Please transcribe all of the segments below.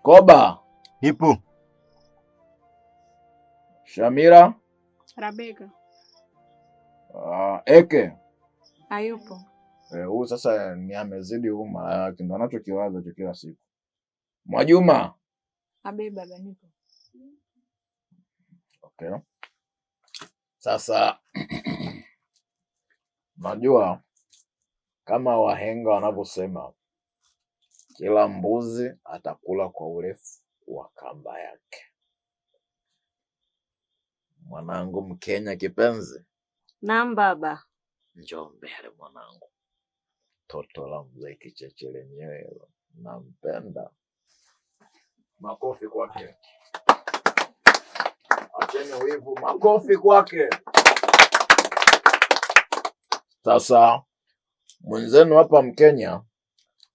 Koba. Nipo. Shamira. Rabeka. Eke. Hayupo. Huyu sasa ni amezidi huu mara yake ndo anachokiwaza cho kila siku. Mwajuma. Abe baba, nipo. Okay. Sasa najua kama wahenga wanavyosema kila mbuzi atakula kwa urefu wa kamba yake. Mwanangu Mkenya kipenzi, Naam baba. Njoo mbele mwanangu, toto la mzee Kicheche lenyewe hilo, nampenda. Makofi kwake, acheni wivu, makofi kwake. Sasa mwenzenu hapa Mkenya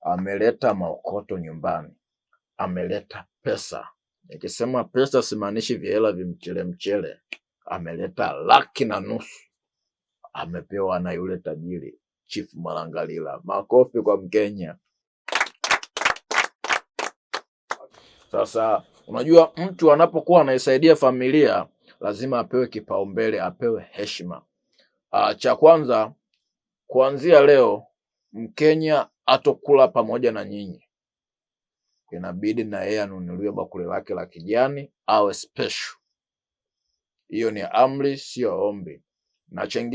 ameleta maokoto nyumbani, ameleta pesa. Nikisema pesa simaanishi vihela vimchele mchele, ameleta 150,000 amepewa na yule tajiri Chief Malangalila. Makofi kwa Mkenya. Sasa unajua mtu anapokuwa anaisaidia familia lazima apewe kipaumbele, apewe heshima. Cha kwanza, kuanzia leo Mkenya atokula pamoja na nyinyi, inabidi na yeye anunuliwe bakuli lake la kijani, awe special. Hiyo ni amri, sio ombi. Na chengine